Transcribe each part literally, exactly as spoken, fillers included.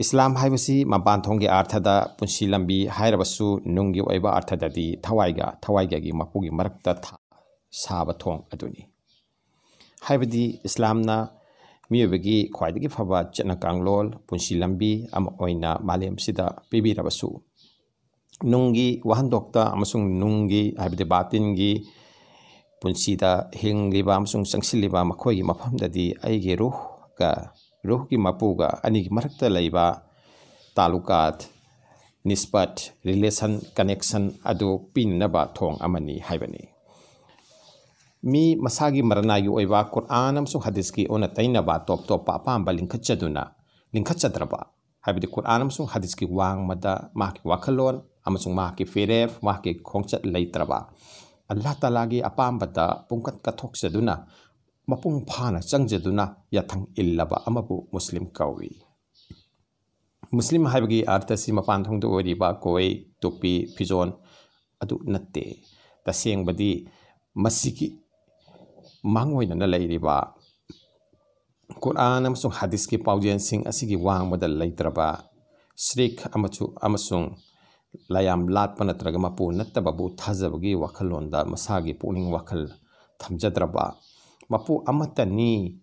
ꯏꯁꯂꯥꯝ ꯍꯥꯏꯕꯁꯤ ꯃꯄꯥꯟ ꯊꯣꯡꯒꯤ ꯑꯥꯔꯊꯗ ꯄꯨꯟꯁꯤ ꯂꯝꯕꯤ ꯍꯥꯏꯔꯕꯁꯨ, ꯅꯨꯡꯒꯤ ꯑꯣꯏꯕ ꯑꯥꯔꯊꯗꯗꯤ ꯊꯋꯥꯏꯒ ꯊꯋꯥꯏꯒꯒꯤ ꯃꯄꯨꯒꯤ ꯃꯔꯛꯇ ꯊꯥ-, ꯁꯥꯕ ꯊꯣꯡ ꯑꯗꯨꯅꯤ꯫ ꯍꯥꯏꯕꯗꯤ ꯏꯁꯂꯥꯝꯅ ꯃꯤꯑꯣꯏꯕꯒꯤ ꯈ꯭ꯋꯥꯏꯗꯒꯤ ꯐꯕ ꯆꯠꯅ ꯀꯥꯡꯂꯣꯟ, ꯄꯨꯟꯁꯤ ꯂꯝꯕꯤ ꯑꯃ ꯑꯣꯏꯅ ꯃꯥꯂꯦꯝꯁꯤꯗ ꯄꯤꯕꯤꯔꯕꯁꯨ, ꯅꯨꯡꯒꯤ ꯋꯥꯍꯟꯊꯣꯛꯇ ꯑꯃꯁꯨꯡ ꯅꯨꯡꯒꯤ, ꯍꯥꯏꯕꯗꯤ ꯕꯥꯇꯤꯟꯒꯤ ꯄꯨꯟꯁꯤꯗ ꯍꯤꯡꯂꯤꯕ ꯑꯃꯁꯨꯡ ꯆꯪꯁꯤꯜꯂꯤꯕ ꯃꯈꯣꯏꯒꯤ ꯃꯐꯝꯗꯗꯤ ꯑꯩꯒꯤ ꯔꯨꯍꯒ, ꯔꯨꯍꯒꯤ ꯃꯄꯨꯒ ꯑꯅꯤꯒꯤ ꯃꯔꯛꯇ ꯂꯩꯕ ꯇꯥꯂꯨꯀꯥꯠ, ꯅꯤꯁꯕꯠ, relation, connection ꯑꯗꯨ ꯄꯤꯅꯅꯕ ꯊꯣꯡ ꯑꯃꯅꯤ ꯍꯥꯏꯕꯅꯤ꯫ ꯃꯤ ꯃꯁꯥꯒꯤ ꯃꯔꯅꯥꯏꯒꯤ ꯑꯣꯏꯕ ꯀꯨꯔꯑꯥꯟ ꯑꯃꯁꯨꯡ ꯍꯗꯤꯁꯀꯤ ꯑꯣꯟꯅ ꯇꯩꯅꯕ ꯇꯣꯞ ꯇꯣꯞꯄ ꯑꯄꯥꯝꯕ ꯂꯤꯡꯈꯠꯆꯗꯨꯅ, ꯂꯤꯡꯈꯠꯆꯗ꯭ꯔꯕ, ꯍꯥꯏꯕꯗꯤ ꯀꯨꯔꯑꯥꯟ ꯑꯃꯁꯨꯡ ꯍꯗꯤꯁꯀꯤ ꯋꯥꯡꯃꯗ ꯃꯍꯥꯛꯀꯤ ꯋꯥꯈꯜꯂꯣꯟ ꯑꯃꯁꯨꯡ ꯃꯍꯥꯛꯀꯤ ꯐꯤꯔꯦꯞ, ꯃꯍꯥꯛꯀꯤ ꯈꯣꯡꯆꯠ ꯂꯩꯇ꯭ꯔꯕ, ꯑꯜꯂꯥꯍ ꯇꯥꯂꯥꯒꯤ ꯑꯄꯥꯝꯕꯗ ꯄꯨꯡꯀꯠ ꯀꯠꯊꯣꯛꯆꯗꯨꯅ, ꯃꯄꯨꯡ ꯐꯥꯅ ꯆꯪꯖꯗꯨꯅ ꯌꯥꯊꯪ ꯏꯜꯂꯕ ꯑꯃꯕꯨ ꯃꯨꯁꯂꯤꯝ ꯀꯧꯏ꯫ ꯃꯨꯁꯂꯤꯝ ꯍꯥꯏꯕꯒꯤ ꯑꯥꯔꯊ ꯑꯁꯤ ꯃꯄꯥꯟ ꯊꯣꯡꯗ ꯑꯣꯏꯔꯤꯕ ꯀꯣꯏ, ꯇꯨꯄꯤ, ꯐꯤꯖꯣꯜ ꯑꯗꯨ ꯅꯠꯇꯦ꯫ ꯇꯁꯦꯡꯕꯗꯤ ꯃꯁꯤꯒꯤ ꯃꯥꯡꯑꯣꯏꯅꯅ ꯂꯩꯔꯤꯕ ꯀꯨꯔꯑꯥꯟ ꯑꯃꯁꯨꯡ ꯍꯗꯤꯁꯀꯤ ꯄꯥꯎꯖꯦꯜꯁꯤꯡ ꯑꯁꯤꯒꯤ ꯋꯥꯡꯃꯗ ꯂꯩꯇ꯭ꯔꯕ ꯁ꯭ꯔꯤꯛ ꯑꯃꯁꯨ-, ꯑꯃꯁꯨꯡ ꯂꯥꯌꯥꯝ ꯂꯥꯠꯄ ꯅꯠꯇ꯭ꯔꯒ ꯃꯄꯨ ꯅꯠꯇꯕꯕꯨ ꯊꯥꯖꯕꯒꯤ ꯋꯥꯈꯜꯂꯣꯟꯗ ꯃꯁꯥꯒꯤ ꯄꯨꯛꯅꯤꯡ ꯋꯥꯈꯜ ꯊꯝꯖꯗ꯭ꯔꯕ, ꯃꯄꯨ ꯑꯃꯠꯇꯅꯤ,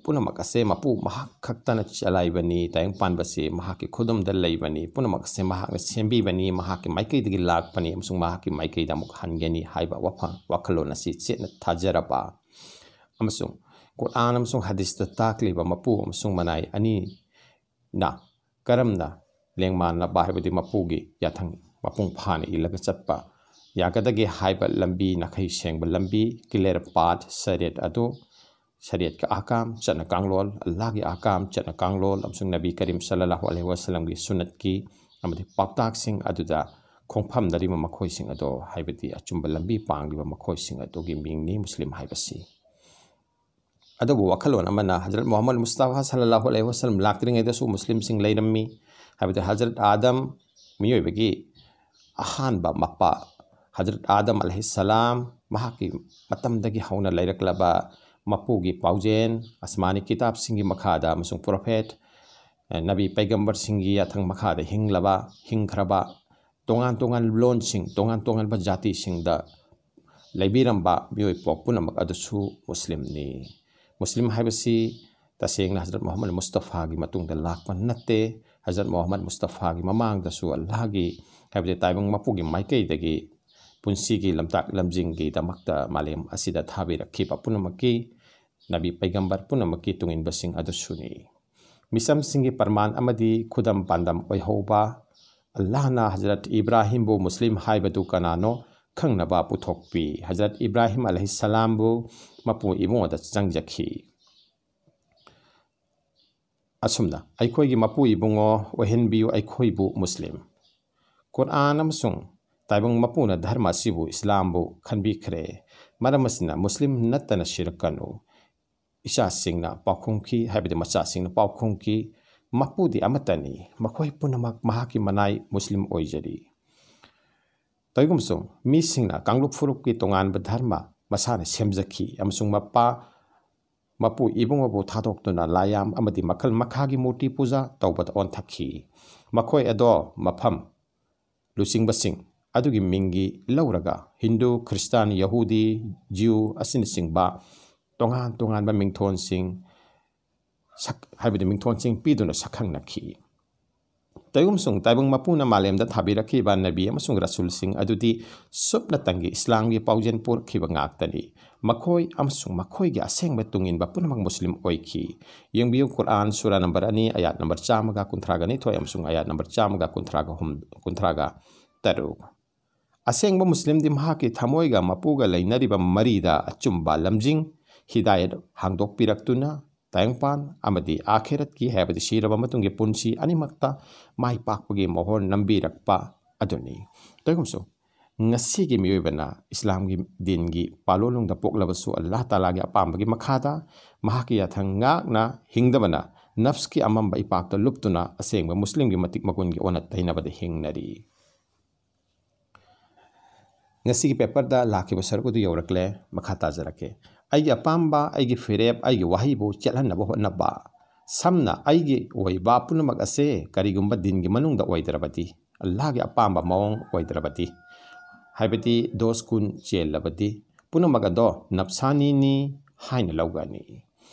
ꯄꯨꯝꯅꯃꯛ ꯑꯁꯦ ꯃꯄꯨ ꯃꯍꯥꯛ ꯈꯛꯇꯅ ꯆꯂꯥꯏꯕꯅꯤ, ꯇꯥꯏꯕꯪꯄꯥꯟꯕꯁꯦ ꯃꯍꯥꯛꯀꯤ ꯈꯨꯗꯨꯝꯗ ꯂꯩꯕꯅꯤ, ꯄꯨꯝꯅꯃꯛ ꯑꯁꯦ ꯃꯍꯥꯛꯅ ꯁꯦꯝꯕꯤꯕꯅꯤ, ꯃꯍꯥꯛꯀꯤ ꯃꯥꯏꯀꯩꯗꯒꯤ ꯂꯥꯛꯄꯅꯤ ꯑꯃꯁꯨꯡ ꯃꯍꯥꯛꯀꯤ ꯃꯥꯏꯀꯩꯗ ꯑꯃꯨꯛ ꯍꯟꯒꯅꯤ ꯍꯥꯏꯕ ꯋꯥꯐꯝ, ꯋꯥꯈꯜꯂꯣꯟ ꯑꯁꯤ ꯆꯦꯠꯅ ꯊꯥꯖꯔꯕ ꯑꯃꯁꯨꯡ ꯀꯨꯔꯑꯥꯟ ꯑꯃꯁꯨꯡ ꯍꯗꯤꯁꯇ ꯇꯥꯛꯂꯤꯕ ꯃꯄꯨ ꯑꯃꯁꯨꯡ ꯃꯅꯥꯏ ꯑꯅꯤꯅ ꯀꯔꯝꯅ ꯂꯦꯡꯃꯥꯟꯅꯕ, ꯍꯥꯏꯕꯗꯤ ꯃꯄꯨꯒꯤ ꯌꯥꯊꯪ ꯃꯄꯨꯡ ꯐꯥꯅ ꯏꯜꯂꯒ ꯆꯠꯄ ꯌꯥꯒꯗꯒꯦ ꯍꯥꯏꯕ ꯂꯝꯕꯤ, ꯅꯥꯈꯩ ꯁꯦꯡꯕ ꯂꯝꯕꯤ, clear path, ꯁꯔꯤꯌꯠ ꯑꯗꯨ, ꯁꯔꯤꯌꯠꯀꯤ ꯑꯍꯀꯥꯝ, ꯆꯠꯅ ꯀꯥꯡꯂꯣꯟ, ꯑꯜꯂꯥꯍꯒꯤ ꯑꯍꯀꯥꯝ, ꯆꯠꯅ ꯀꯥꯡꯂꯣꯟ, ꯑꯃꯁꯨꯡ ꯅꯕꯤ ꯀꯔꯤꯝ ꯁꯜꯂꯜꯂꯥꯍꯨ ꯑꯂꯩꯍꯤ ꯋꯥꯁꯜꯂꯝꯒꯤ ꯁꯨꯟꯅꯠꯀꯤ ꯑꯃꯗꯤ ꯄꯥꯎꯇꯥꯛꯁꯤꯡ ꯑꯗꯨꯗ ꯈꯣꯡꯐꯝꯅꯔꯤꯕ ꯃꯈꯣꯏꯁꯤꯡ ꯑꯗꯣ, ꯍꯥꯏꯕꯗꯤ ꯑꯆꯨꯝꯕ ꯂꯝꯕꯤ ꯄꯥꯡꯂꯤꯕ ꯃꯈꯣꯏꯁꯤꯡ ꯑꯗꯨꯒꯤ ꯃꯤꯡꯅꯤ ꯃꯨꯁꯂꯤꯝ ꯍꯥꯏꯕꯁꯤ꯫ ꯑꯗꯨꯕꯨ ꯋꯥꯈꯜꯂꯣꯟ ꯑꯃꯅ, ꯍꯖꯔꯠ ꯃꯨꯍꯝꯃꯗ ꯃꯨꯁꯇꯐꯥ ꯁꯜꯂꯜꯂꯥꯍꯨ ꯑꯂꯩꯍꯤ ꯋꯥꯁꯜꯂꯝ ꯂꯥꯛꯇ꯭ꯔꯤꯉꯩꯗꯁꯨ ꯃꯨꯁꯂꯤꯝꯁꯤꯡ ꯂꯩꯔꯝꯃꯤ꯫ ꯍꯥꯏꯕꯗꯤ ꯍꯖꯔꯠ ꯑꯥꯗꯝ, ꯃꯤꯑꯣꯏꯕꯒꯤ ꯑꯍꯥꯟꯕ ꯃꯄꯥ, ꯍꯖꯔꯠ ꯑꯥꯗꯝ ꯑꯂꯩꯍꯤ ꯁꯂꯥꯝ, ꯃꯍꯥꯛꯀꯤ ꯃꯇꯝꯗꯒꯤ ꯍꯧꯅ ꯂꯩꯔꯛꯂꯕ ꯃꯄꯨꯒꯤ ꯄꯥꯎꯖꯦꯜ, ꯑꯁꯃꯥꯅꯤ ꯀꯤꯇꯥꯕꯁꯤꯡꯒꯤ ꯃꯈꯥꯗ ꯑꯃꯁꯨꯡ ꯄ꯭ꯔꯣꯐꯦꯠ ꯅꯕꯤ ꯄꯩꯒꯝꯕꯔꯁꯤꯡꯒꯤ ꯌꯥꯊꯪ ꯃꯈꯥꯗ ꯍꯤꯡꯂꯕ, ꯍꯤꯡꯈ꯭ꯔꯕ, ꯇꯣꯉꯥꯟ ꯇꯣꯉꯥꯟꯕ ꯂꯣꯟꯁꯤꯡ, ꯇꯣꯉꯥꯟ ꯇꯣꯉꯥꯟꯕ ꯖꯥꯇꯤꯁꯤꯡꯗ ꯂꯩꯕꯤꯔꯝꯕ ꯃꯤꯑꯣꯏ ꯄꯣꯛ ꯄꯨꯝꯅꯃꯛ ꯑꯗꯨꯁꯨ ꯃꯨꯁꯂꯤꯝꯅꯤ꯫ ꯃꯨꯁꯂꯤꯝ ꯍꯥꯏꯕꯁꯤ ꯇꯁꯦꯡꯅ ꯍꯖꯔꯠ ꯃꯨꯍꯝꯃꯗ ꯃꯨꯁꯇꯐꯥꯒꯤ ꯃꯇꯨꯡꯗ ꯂꯥꯛꯄ ꯅꯠꯇꯦ꯫ ꯍꯖꯔꯠ ꯃꯨꯍꯝꯃꯗ ꯃꯨꯁꯇꯐꯥꯒꯤ ꯃꯃꯥꯡꯗꯁꯨ ꯑꯜꯂꯥꯍꯒꯤ, ꯍꯥꯏꯕꯗꯤ ꯇꯥꯏꯕꯪ ꯃꯄꯨꯒꯤ ꯃꯥꯏꯀꯩꯗꯒꯤ ꯄꯨꯟꯁꯤꯒꯤ ꯂꯝꯇꯥꯛ ꯂꯝꯖꯤꯡꯒꯤꯗꯃꯛꯇ ꯃꯥꯂꯦꯝ ꯑꯁꯤꯗ ꯊꯥꯕꯤꯔꯛꯈꯤꯕ ꯄꯨꯝꯅꯃꯛꯀꯤ, ꯅꯕꯤ ꯄꯩꯒꯝꯕꯔ ꯄꯨꯝꯅꯃꯛꯀꯤ ꯇꯨꯡꯏꯟꯕꯁꯤꯡ ꯑꯗꯨꯁꯨꯅꯤ꯫ ꯃꯤꯆꯝꯁꯤꯡꯒꯤ ꯄ꯭ꯔꯃꯥꯟ ꯑꯃꯗꯤ ꯈꯨꯗꯝ ꯄꯥꯟꯗꯝ ꯑꯣꯏꯍꯧꯕ, ꯑꯜꯂꯥꯍꯅ ꯍꯖꯔꯠ ꯏꯕ꯭ꯔꯥꯍꯤꯝꯕꯨ ꯃꯨꯁꯂꯤꯝ ꯍꯥꯏꯕꯗꯨ ꯀꯅꯥꯅꯣ ꯈꯪꯅꯕ ꯄꯨꯊꯣꯛꯄꯤ꯫ ꯍꯖꯔꯠ ꯏꯕ꯭ꯔꯥꯍꯤꯝ ꯑꯂꯩꯍꯤꯁꯁꯂꯥꯝꯕꯨ ꯃꯄꯨ ꯏꯕꯨꯡꯉꯣꯗ ꯆꯪꯖꯈꯤ꯫ ꯑꯁꯨꯝꯅ, "ꯑꯩꯈꯣꯏꯒꯤ ꯃꯄꯨ ꯏꯕꯨꯡꯉꯣ ꯑꯣꯏꯍꯟꯕꯤꯌꯨ ꯑꯩꯈꯣꯏꯕꯨ ꯃꯨꯁꯂꯤꯝ"꯫ ꯀꯨꯔꯑꯥꯟ ꯑꯃꯁꯨꯡ ꯇꯥꯏꯕꯪ ꯃꯄꯨꯅ ꯙꯔꯃ ꯑꯁꯤꯕꯨ, ꯏꯁꯂꯥꯝꯕꯨ, ꯈꯟꯕꯤꯈ꯭ꯔꯦ꯫ ꯃꯔꯝ ꯑꯁꯤꯅ ꯃꯨꯁꯂꯤꯝ ꯅꯠꯇꯅ ꯁꯤꯔꯛꯀꯅꯨ꯫ ꯏꯆꯥꯁꯤꯡꯅ ꯄꯥꯎꯈꯨꯝꯈꯤ, ꯍꯥꯏꯕꯗꯤ ꯃꯆꯥꯁꯤꯡꯅ ꯄꯥꯎꯈꯨꯝꯈꯤ, "ꯃꯄꯨꯗꯤ ꯑꯃꯠꯇꯅꯤ, ꯃꯈꯣꯏ ꯄꯨꯝꯅꯃꯛ ꯃꯍꯥꯛꯀꯤ ꯃꯅꯥꯏ ꯃꯨꯁꯂꯤꯝ ꯑꯣꯏꯖꯔꯤ"꯫ ꯇꯧꯏꯒꯨꯝꯕꯁꯨꯡ ꯃꯤꯁꯤꯡꯅ ꯀꯥꯡꯂꯨꯞ ꯐꯨꯔꯨꯞꯀꯤ ꯇꯣꯉꯥꯟꯕ ꯙꯔꯃ ꯃꯁꯥꯅ ꯁꯦꯝꯖꯈꯤ ꯑꯃꯁꯨꯡ ꯃꯄꯥ, ꯃꯄꯨ ꯏꯕꯨꯡꯉꯣꯕꯨ ꯊꯥꯗꯣꯛꯇꯨꯅ ꯂꯥꯏꯌꯥꯝ ꯑꯃꯗꯤ ꯃꯈꯜ ꯃꯈꯥꯒꯤ ꯃꯨꯔꯇꯤ ꯄꯨꯖꯥ ꯇꯧꯕꯗ ꯑꯣꯟꯊꯛꯈꯤ꯫ ꯃꯈꯣꯏ ꯑꯗꯣ ꯃꯐꯝ ꯂꯨꯆꯤꯡꯕꯁꯤꯡ ꯑꯗꯨꯒꯤ ꯃꯤꯡꯒꯤ ꯂꯧꯔꯒ ꯍꯤꯟꯗꯨ, ꯈ꯭ꯔꯤꯁꯇꯥꯟ, ꯌꯍꯨꯗꯤ, ꯖ꯭ꯌꯨ ꯑꯁꯤꯅꯆꯤꯡꯕ ꯇꯣꯉꯥꯟ ꯇꯣꯉꯥꯟꯕ ꯃꯤꯡꯊꯣꯟꯁꯤꯡ ꯁꯛ-, ꯍꯥꯏꯕꯗꯤ ꯃꯤꯡꯊꯣꯟꯁꯤꯡ ꯄꯤꯗꯨꯅ ꯁꯛꯈꯪꯅꯈꯤ꯫ ꯇꯧꯏꯒꯨꯝꯁꯨꯡ ꯇꯥꯏꯕꯪ ꯃꯄꯨꯅ ꯃꯥꯂꯦꯝꯗ ꯊꯥꯕꯤꯔꯛꯈꯤꯕ ꯅꯕꯤ ꯑꯃꯁꯨꯡ ꯔꯁꯨꯜꯁꯤꯡ ꯑꯗꯨꯗꯤ ꯁꯨꯞꯅꯇꯪꯒꯤ ꯏꯁꯂꯥꯝꯒꯤ ꯄꯥꯎꯖꯦꯜ ꯄꯨꯔꯛꯈꯤꯕ ꯉꯥꯛꯇꯅꯤ꯫ ꯃꯈꯣꯏ ꯑꯃꯁꯨꯡ ꯃꯈꯣꯏꯒꯤ ꯑꯁꯦꯡꯕ ꯇꯨꯡꯏꯟꯕ ꯄꯨꯝꯅꯃꯛ ꯃꯨꯁꯂꯤꯝ ꯑꯣꯏꯈꯤ꯫ ꯌꯦꯡꯕꯤꯌꯨ, ꯀꯨꯔꯑꯥꯟ ꯁꯨꯔꯥ ꯅꯝꯕꯔ ꯑꯅꯤ, ꯑꯌꯥꯠ ꯅꯝꯕꯔ ꯆꯥꯝꯃꯒ ꯀꯨꯟꯊ꯭ꯔꯥꯒ ꯅꯤꯊꯣꯏ ꯑꯃꯁꯨꯡ ꯑꯌꯥꯠ ꯅꯝꯕꯔ ꯆꯥꯝꯃꯒ ꯀꯨꯟꯊ꯭ꯔꯥꯒ ꯍꯨꯝ-, ꯀꯨꯟꯊ꯭ꯔꯥꯒ ꯇꯔꯨꯛ꯫ ꯑꯁꯦꯡꯕ ꯃꯨꯁꯂꯤꯝꯗꯤ ꯃꯍꯥꯛꯀꯤ ꯊꯃꯣꯏꯒ ꯃꯄꯨꯒ ꯂꯩꯅꯔꯤꯕ ꯃꯔꯤꯗ ꯑꯆꯨꯝꯕ ꯂꯝꯖꯤꯡ, ꯍꯤꯗꯥꯌꯠ ꯍꯥꯡꯗꯣꯛꯄꯤꯔꯛꯇꯨꯅ, ꯇꯥꯏꯕꯪꯄꯥꯟ ꯑꯃꯗꯤ ꯑꯥꯈꯤꯔꯠꯀꯤ, ꯍꯥꯏꯕꯗꯤ ꯁꯤꯔꯕ ꯃꯇꯨꯡꯒꯤ ꯄꯨꯟꯁꯤ ꯑꯅꯤꯃꯛꯇ ꯃꯥꯏ ꯄꯥꯛꯄꯒꯤ ꯃꯣꯍꯣꯔ ꯅꯝꯕꯤꯔꯛꯄ ꯑꯗꯨꯅꯤ꯫ ꯇꯧꯏꯒꯨꯝꯁꯨ, ꯉꯁꯤꯒꯤ ꯃꯤꯑꯣꯏꯕꯅ ꯏꯁꯂꯥꯝꯒꯤ ꯗꯤꯟꯒꯤ ꯄꯥꯂꯣꯜꯅꯨꯡꯗ ꯄꯣꯛꯂꯕꯁꯨ, ꯑꯜꯂꯥꯍ ꯇꯥꯂꯥꯒꯤ ꯑꯄꯥꯝꯕꯒꯤ ꯃꯈꯥꯗ ꯃꯍꯥꯛꯀꯤ ꯌꯥꯊꯪ ꯉꯥꯛꯅ ꯍꯤꯡꯗꯕꯅ, ꯅꯐꯁꯀꯤ ꯑꯃꯝꯕ ꯏꯄꯥꯛꯇ ꯂꯨꯞꯇꯨꯅ ꯑꯁꯦꯡꯕ ꯃꯨꯁꯂꯤꯝꯒꯤ ꯃꯇꯤꯛ ꯃꯒꯨꯟꯒꯤ ꯑꯣꯟꯅ ꯇꯩꯅꯕꯗ ꯍꯤꯡꯅꯔꯤ꯫ ꯉꯁꯤꯒꯤ ꯄꯦꯄꯔꯗ ꯂꯥꯛꯈꯤꯕ ꯁꯔꯨꯛ ꯑꯗꯨ ꯌꯧꯔꯛꯂꯦ꯫ ꯃꯈꯥ ꯇꯥꯖꯔꯛꯀꯦ꯫ ꯑꯩꯒꯤ ꯑꯄꯥꯝꯕ, ꯑꯩꯒꯤ ꯐꯤꯔꯦꯞ, ꯑꯩꯒꯤ ꯋꯥꯍꯩꯕꯨ ꯆꯦꯠꯍꯟꯅꯕ ꯍꯣꯠꯅꯕ꯫ ꯁꯝꯅ ꯑꯩꯒꯤ ꯑꯣꯏꯕ ꯄꯨꯝꯅꯃꯛ ꯑꯁꯦ ꯀꯔꯤꯒꯨꯝꯕ ꯗꯤꯟꯒꯤ ꯃꯅꯨꯡꯗ ꯑꯣꯏꯗ꯭ꯔꯕꯗꯤ, ꯑꯜꯂꯥꯍꯒꯤ ꯑꯄꯥꯝꯕ ꯃꯑꯣꯡ ꯑꯣꯏꯗ꯭ꯔꯕꯗꯤ, ꯍꯥꯏꯕꯗꯤ ꯗꯣꯁ ꯀꯨꯟ ꯆꯦꯜꯂꯕꯗꯤ, ꯄꯨꯝꯅꯃꯛ ꯑꯗꯣ ꯅꯞꯁꯥꯅꯤꯅꯤ ꯍꯥꯏꯅ ꯂꯧꯒꯅꯤ꯫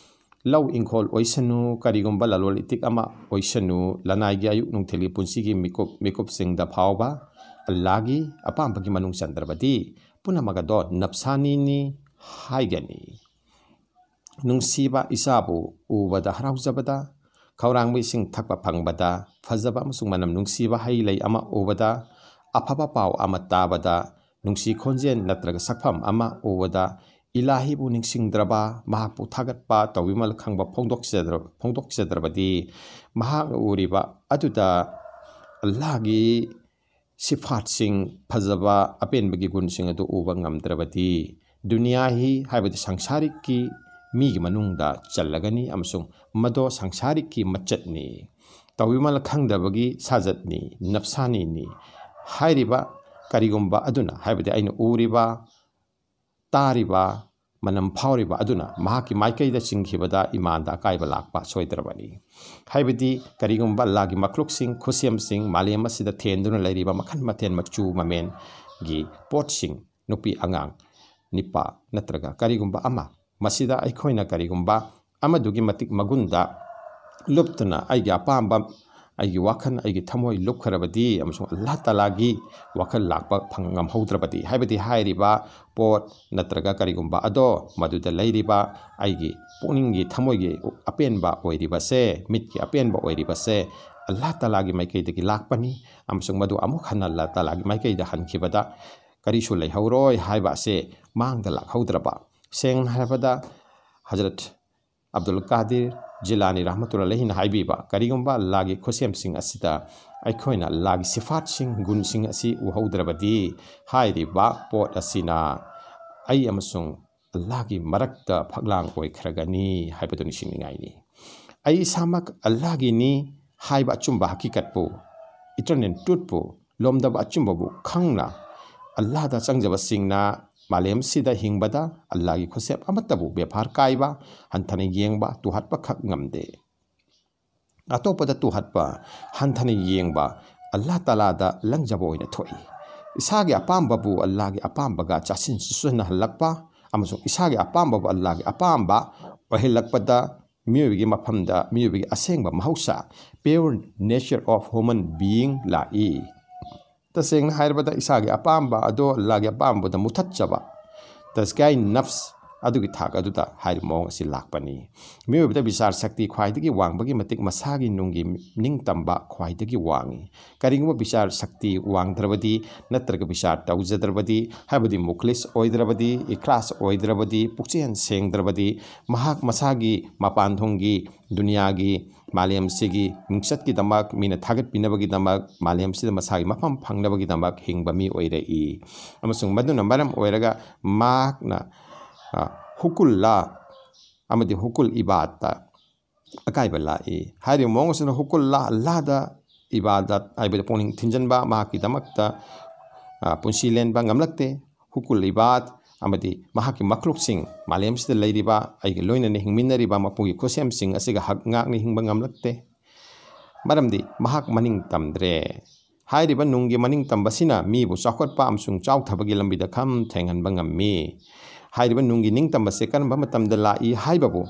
ꯂꯧ ꯏꯪꯈꯣꯜ ꯑꯣꯏꯁꯅꯨ, ꯀꯔꯤꯒꯨꯝꯕ ꯂꯂꯣꯟ ꯏꯇꯤꯛ ꯑꯃ ꯑꯣꯏꯁꯅꯨ, ꯂꯅꯥꯏꯒꯤ ꯑꯌꯨꯛ ꯅꯨꯡꯊꯤꯜꯒꯤ ꯄꯨꯟꯁꯤꯒꯤ ꯃꯤꯀꯨꯞ ꯃꯤꯀꯨꯞꯁꯤꯡꯗ ꯐꯥꯎꯕ ꯑꯜꯂꯥꯍꯒꯤ ꯑꯄꯥꯝꯕꯒꯤ ꯃꯅꯨꯡ ꯆꯟꯗ꯭ꯔꯕꯗꯤ ꯄꯨꯝꯅꯃꯛ ꯑꯗꯣ ꯅꯞꯁꯥꯅꯤꯅꯤ ꯍꯥꯏꯒꯅꯤ꯫ ꯅꯨꯡꯁꯤꯕ ꯏꯆꯥꯕꯨ ꯎꯕꯗ ꯍꯔꯥꯎꯖꯕꯗ, ꯈꯧꯔꯥꯡꯕ ꯏꯁꯤꯡ ꯊꯛꯄ ꯐꯪꯕꯗ, ꯐꯖꯕ ꯑꯃꯁꯨꯡ ꯃꯅꯝ ꯅꯨꯡꯁꯤꯕ ꯍꯩ ꯂꯩ ꯑꯃ ꯎꯕꯗ, ꯑꯐꯕ ꯄꯥꯎ ꯑꯃ ꯇꯥꯕꯗ, ꯅꯨꯡꯁꯤ ꯈꯣꯟꯖꯦꯜ ꯅꯠꯇ꯭ꯔꯒ ꯁꯛꯐꯝ ꯑꯃ ꯎꯕꯗ, ꯏꯂꯥꯍꯤꯕꯨ ꯅꯤꯡꯁꯤꯡꯗ꯭ꯔꯕ, ꯃꯍꯥꯛꯄꯨ ꯊꯥꯒꯠꯄ ꯇꯧꯕꯤꯃꯜ ꯈꯪꯕ ꯐꯣꯡꯗꯣꯛꯆꯗ꯭ꯔ-, ꯐꯣꯡꯗꯣꯛꯆꯗ꯭ꯔꯕꯗꯤ, ꯃꯍꯥꯛꯅ ꯎꯔꯤꯕ ꯑꯗꯨꯗ ꯑꯜꯂꯥꯍꯒꯤ ꯁꯤꯐꯥꯠꯁꯤꯡ, ꯐꯖꯕ ꯑꯄꯦꯟꯕꯒꯤ ꯒꯨꯟꯁꯤꯡ ꯑꯗꯨ ꯎꯕ ꯉꯝꯗ꯭ꯔꯕꯗꯤ, ꯗꯨꯅꯤꯌꯥ ꯍꯤ ꯍꯥꯏꯕꯗꯤ ꯁꯪꯁꯥꯔꯤꯛꯀꯤ ꯃꯤꯒꯤ ꯃꯅꯨꯡꯗ ꯆꯜꯂꯒꯅꯤ ꯑꯃꯁꯨꯡ ꯃꯗꯣ ꯁꯪꯁꯥꯔꯤꯛꯀꯤ ꯃꯆꯠꯅꯤ, ꯇꯧꯕꯤꯃꯜ ꯈꯪꯗꯕꯒꯤ ꯁꯥꯖꯠꯅꯤ, ꯅꯞꯁꯥꯅꯤꯅꯤ꯫ ꯍꯥꯏꯔꯤꯕ ꯀꯔꯤꯒꯨꯝꯕ ꯑꯗꯨꯅ, ꯍꯥꯏꯕꯗꯤ ꯑꯩꯅ ꯎꯔꯤꯕ, ꯇꯥꯔꯤꯕ, ꯃꯅꯝ ꯐꯥꯎꯔꯤꯕ ꯑꯗꯨꯅ ꯃꯍꯥꯛꯀꯤ ꯃꯥꯏꯀꯩꯗ ꯆꯤꯡꯈꯤꯕꯗ ꯏꯃꯥꯟꯗ ꯑꯀꯥꯏꯕ ꯂꯥꯛꯄ ꯁꯣꯏꯗ꯭ꯔꯕꯅꯤ꯫ ꯍꯥꯏꯕꯗꯤ ꯀꯔꯤꯒꯨꯝꯕ ꯑꯜꯂꯥꯍꯒꯤ ꯃꯈ꯭ꯂꯨꯛꯁꯤꯡ, ꯈꯨꯠꯁꯦꯝꯁꯤꯡ, ꯃꯥꯂꯦꯝ ꯑꯁꯤꯗ ꯊꯦꯟꯗꯨꯅ ꯂꯩꯔꯤꯕ ꯃꯈꯜ ꯃꯊꯦꯜ ꯃꯆꯨ ꯃꯃꯦꯟꯒꯤ ꯄꯣꯠꯁꯤꯡ, ꯅꯨꯄꯤ ꯑꯉꯥꯡ, ꯅꯤꯄꯥ ꯅꯠꯇ꯭ꯔꯒ ꯀꯔꯤꯒꯨꯝꯕ ꯑꯃ, ꯃꯁꯤꯗ ꯑꯩꯈꯣꯏꯅ ꯀꯔꯤꯒꯨꯝꯕ ꯑꯃꯗꯨꯒꯤ ꯃꯇꯤꯛ ꯃꯒꯨꯟꯗ ꯂꯨꯞꯇꯨꯅ ꯑꯩꯒꯤ ꯑꯄꯥꯝꯕ, ꯑꯩꯒꯤ ꯋꯥꯈꯜ, ꯑꯩꯒꯤ ꯊꯃꯣꯏ ꯂꯨꯞꯈ꯭ꯔꯕꯗꯤ ꯑꯃꯁꯨꯡ ꯑꯜꯂꯥꯍ ꯇꯥꯂꯥꯒꯤ ꯋꯥꯈꯜ ꯂꯥꯛꯄ ꯐꯪ-, ꯉꯝꯍꯧꯗ꯭ꯔꯕꯗꯤ, ꯍꯥꯏꯕꯗꯤ ꯍꯥꯏꯔꯤꯕ ꯄꯣꯠ ꯅꯠꯇ꯭ꯔꯒ ꯀꯔꯤꯒꯨꯝꯕ ꯑꯗꯣ ꯃꯗꯨꯗ ꯂꯩꯔꯤꯕ ꯑꯩꯒꯤ ꯄꯨꯛꯅꯤꯡꯒꯤ ꯊꯃꯣꯏꯒꯤ ꯑꯄꯦꯟꯕ ꯑꯣꯏꯔꯤꯕꯁꯦ, ꯃꯤꯠꯀꯤ ꯑꯄꯦꯟꯕ ꯑꯣꯏꯔꯤꯕꯁꯦ ꯑꯜꯂꯥꯍ ꯇꯥꯂꯥꯒꯤ ꯃꯥꯏꯀꯩꯗꯒꯤ ꯂꯥꯛꯄꯅꯤ ꯑꯃꯁꯨꯡ ꯃꯗꯨ ꯑꯃꯨꯛ ꯍꯟꯅ ꯑꯜꯂꯥꯍ ꯇꯥꯂꯥꯒꯤ ꯃꯥꯏꯀꯩꯗ ꯍꯟꯈꯤꯕꯗ ꯀꯔꯤꯁꯨ ꯂꯩꯍꯧꯔꯣꯏ ꯍꯥꯏꯕ ꯑꯁꯦ ꯃꯥꯡꯗ ꯂꯥꯛꯍꯧꯗ꯭ꯔꯕ꯫ ꯁꯦꯡꯅ ꯍꯥꯏꯔꯕꯗ ꯍꯖꯔꯠ ꯑꯕꯗꯨꯜ ꯀꯥꯗꯤꯔ ꯖꯤꯂꯥꯅꯤ ꯔꯍꯃꯇꯨꯜꯂꯥꯍꯤꯅ ꯍꯥꯏꯕꯤꯕ, ꯀꯔꯤꯒꯨꯝꯕ ꯑꯜꯂꯥꯍꯒꯤ ꯈꯨꯠꯁꯦꯝꯁꯤꯡ ꯑꯁꯤꯗ ꯑꯩꯈꯣꯏꯅ ꯑꯜꯂꯥꯍꯒꯤ ꯁꯤꯐꯥꯠꯁꯤꯡ, ꯒꯨꯟꯁꯤꯡ ꯑꯁꯤ ꯎꯍꯧꯗ꯭ꯔꯕꯗꯤ, ꯍꯥꯏꯔꯤꯕ ꯄꯣꯠ ꯑꯁꯤꯅ ꯑꯩ ꯑꯃꯁꯨꯡ ꯑꯜꯂꯥꯍꯒꯤ ꯃꯔꯛꯇ ꯐꯛꯂꯥꯡ ꯑꯣꯏꯈ꯭ꯔꯒꯅꯤ ꯍꯥꯏꯕꯗꯨ ꯅꯤꯡꯁꯤꯡꯅꯤꯡꯉꯥꯏꯅꯤ꯫ ꯑꯩ ꯏꯁꯥꯃꯛ ꯑꯜꯂꯥꯍꯒꯤꯅꯤ ꯍꯥꯏꯕ ꯑꯆꯨꯝꯕ ꯍꯀꯤꯀꯠꯄꯨ, eternal truthꯄꯨ, ꯂꯣꯝꯗꯕ ꯑꯆꯨꯝꯕꯕꯨ ꯈꯪꯅ ꯑꯜꯂꯥꯍꯗ ꯆꯪꯖꯕꯁꯤꯡꯅ ꯃꯥꯂꯦꯝꯁꯤꯗ ꯍꯤꯡꯕꯗ ꯑꯜꯂꯥꯍꯒꯤ ꯈꯨꯠꯁꯦꯞ ꯑꯃꯠꯇꯕꯨ ꯕꯦꯕꯥꯔ ꯀꯥꯏꯕ, ꯍꯟꯊꯅ ꯌꯦꯡꯕ, ꯇꯨꯍꯠꯄ ꯈꯛ ꯉꯝꯗꯦ꯫ ꯑꯇꯣꯞꯄꯗ ꯇꯨꯍꯠꯄ, ꯍꯟꯊꯅ ꯌꯦꯡꯕ, ꯑꯜꯂꯥ ꯇꯥꯂꯥꯗ ꯂꯪꯖꯕ ꯑꯣꯏꯅ ꯊꯣꯛꯏ꯫ ꯏꯁꯥꯒꯤ ꯑꯄꯥꯝꯕꯕꯨ ꯑꯜꯂꯥꯒꯤ ꯑꯄꯥꯝꯕꯒ ꯆꯥꯁꯤꯟ ꯆꯨꯁꯤꯟꯅꯍꯜꯂꯛꯄ ꯑꯃꯁꯨꯡ ꯏꯁꯥꯒꯤ ꯑꯄꯥꯝꯕꯕꯨ ꯑꯜꯂꯥꯒꯤ ꯑꯄꯥꯝꯕ ꯑꯣꯏꯍꯜꯂꯛꯄꯗ ꯃꯤꯑꯣꯏꯕꯒꯤ ꯃꯐꯝꯗ ꯃꯤꯑꯣꯏꯕꯒꯤ ꯑꯁꯦꯡꯕ ꯃꯍꯧꯁꯥ, pure nature of human being, ꯂꯥꯛꯏ꯫ ꯇꯁꯦꯡꯅ ꯍꯥꯏꯔꯕꯗ, ꯏꯁꯥꯒꯤ ꯑꯄꯥꯝꯕ ꯑꯗꯣ ꯑꯜꯂꯥꯒꯤ ꯑꯄꯥꯝꯕꯗ ꯃꯨꯊꯠꯆꯕ, ꯇꯖꯀꯤꯌꯥꯏ ꯅꯐꯁ ꯑꯗꯨꯒꯤ ꯊꯥꯛ ꯑꯗꯨꯗ ꯍꯥꯏꯔꯤꯕ ꯃꯑꯣꯡ ꯑꯁꯤ ꯂꯥꯛꯄꯅꯤ꯫ ꯃꯤꯑꯣꯏꯕꯗ ꯕꯤꯆꯥꯔ ꯁꯛꯇꯤ ꯈ꯭ꯋꯥꯏꯗꯒꯤ ꯋꯥꯡꯕꯒꯤ ꯃꯇꯤꯛ ꯃꯁꯥꯒꯤ ꯅꯨꯡꯒꯤ ꯅꯤꯡꯇꯝꯕ ꯈ꯭ꯋꯥꯏꯗꯒꯤ ꯋꯥꯡꯏ꯫ ꯀꯔꯤꯒꯨꯝꯕ ꯕꯤꯆꯥꯔ ꯁꯛꯇꯤ ꯋꯥꯡꯗ꯭ꯔꯕꯗꯤ, ꯅꯠꯇ꯭ꯔꯒ ꯕꯤꯆꯥꯔ ꯇꯧꯖꯗ꯭ꯔꯕꯗꯤ, ꯍꯥꯏꯕꯗꯤ ꯃꯨꯈꯂꯤꯁ ꯑꯣꯏꯗ꯭ꯔꯕꯗꯤ, ꯏꯈ꯭ꯂꯥꯁ ꯑꯣꯏꯗ꯭ꯔꯕꯗꯤ, ꯄꯨꯛꯆꯦꯜ ꯁꯦꯡꯗ꯭ꯔꯕꯗꯤ, ꯃꯍꯥꯛ ꯃꯁꯥꯒꯤ ꯃꯄꯥꯟꯊꯣꯡꯒꯤ ꯗꯨꯅꯤꯌꯥꯒꯤ ꯃꯥꯂꯦꯝꯁꯤꯒꯤ ꯃꯤꯡꯆꯠꯀꯤꯗꯃꯛ, ꯃꯤꯅ ꯊꯥꯒꯠꯄꯤꯅꯕꯒꯤꯗꯃꯛ, ꯃꯥꯂꯦꯝꯁꯤꯗ ꯃꯁꯥꯒꯤ ꯃꯐꯝ ꯐꯪꯅꯕꯒꯤꯗꯃꯛ ꯍꯤꯡꯕ ꯃꯤ ꯑꯣꯏꯔꯛꯏ꯫ ꯑꯃꯁꯨꯡ ꯃꯗꯨꯅ ꯃꯔꯝ ꯑꯣꯏꯔꯒ ꯃꯍꯥꯛꯅ, ꯑ, ꯍꯨꯀꯨꯜꯂꯥ ꯑꯃꯗꯤ ꯍꯨꯀꯨꯜ ꯏꯕꯥꯗꯇ ꯑꯀꯥꯏꯕ ꯂꯥꯛꯏ꯫ ꯍꯥꯏꯔꯤꯕ ꯃꯑꯣꯡ ꯑꯁꯤꯅ ꯍꯨꯀꯨꯜꯂꯥ, ꯑꯜꯂꯥꯗ ꯏꯕꯥꯗꯠ ꯍꯥꯏꯕꯗ ꯄꯨꯛꯅꯤꯡ ꯊꯤꯟꯖꯤꯟꯕ, ꯃꯍꯥꯛꯀꯤꯗꯃꯛꯇ, ꯑ, ꯄꯨꯟꯁꯤ ꯂꯦꯟꯕ ꯉꯝꯂꯛꯇꯦ꯫ ꯍꯨꯀꯨꯜ ꯏꯕꯥꯗ ꯑꯃꯗꯤ ꯃꯍꯥꯛꯀꯤ ꯃꯈ꯭ꯂꯨꯛꯁꯤꯡ, ꯃꯥꯂꯦꯝꯁꯤꯗ ꯂꯩꯔꯤꯕ, ꯑꯩꯒ ꯂꯣꯏꯅꯅ ꯍꯤꯡꯃꯤꯟꯅꯔꯤꯕ ꯃꯄꯨꯒꯤ ꯈꯨꯠꯁꯦꯝꯁꯤꯡ ꯑꯁꯤꯒ ꯍꯛ ꯉꯥꯛꯅ ꯍꯤꯡꯕ ꯉꯝꯂꯛꯇꯦ꯫ ꯃꯔꯝꯗꯤ ꯃꯍꯥꯛ ꯃꯅꯤꯡ ꯇꯝꯗ꯭ꯔꯦ꯫ ꯍꯥꯏꯔꯤꯕ ꯅꯨꯡꯒꯤ ꯃꯅꯤꯡ ꯇꯝꯕꯁꯤꯅ ꯃꯤꯕꯨ ꯆꯥꯎꯈꯠꯄ ꯑꯃꯁꯨꯡ ꯆꯥꯎꯊꯕꯒꯤ ꯂꯝꯕꯤꯗ ꯈꯝ ꯊꯦꯡꯍꯟꯕ ꯉꯝꯃꯤ꯫ ꯍꯥꯏꯔꯤꯕ ꯅꯨꯡꯒꯤ ꯅꯤꯡꯇꯝꯕꯁꯦ ꯀꯔꯝꯕ ꯃꯇꯝꯗ ꯂꯥꯛꯏ ꯍꯥꯏꯕꯕꯨ,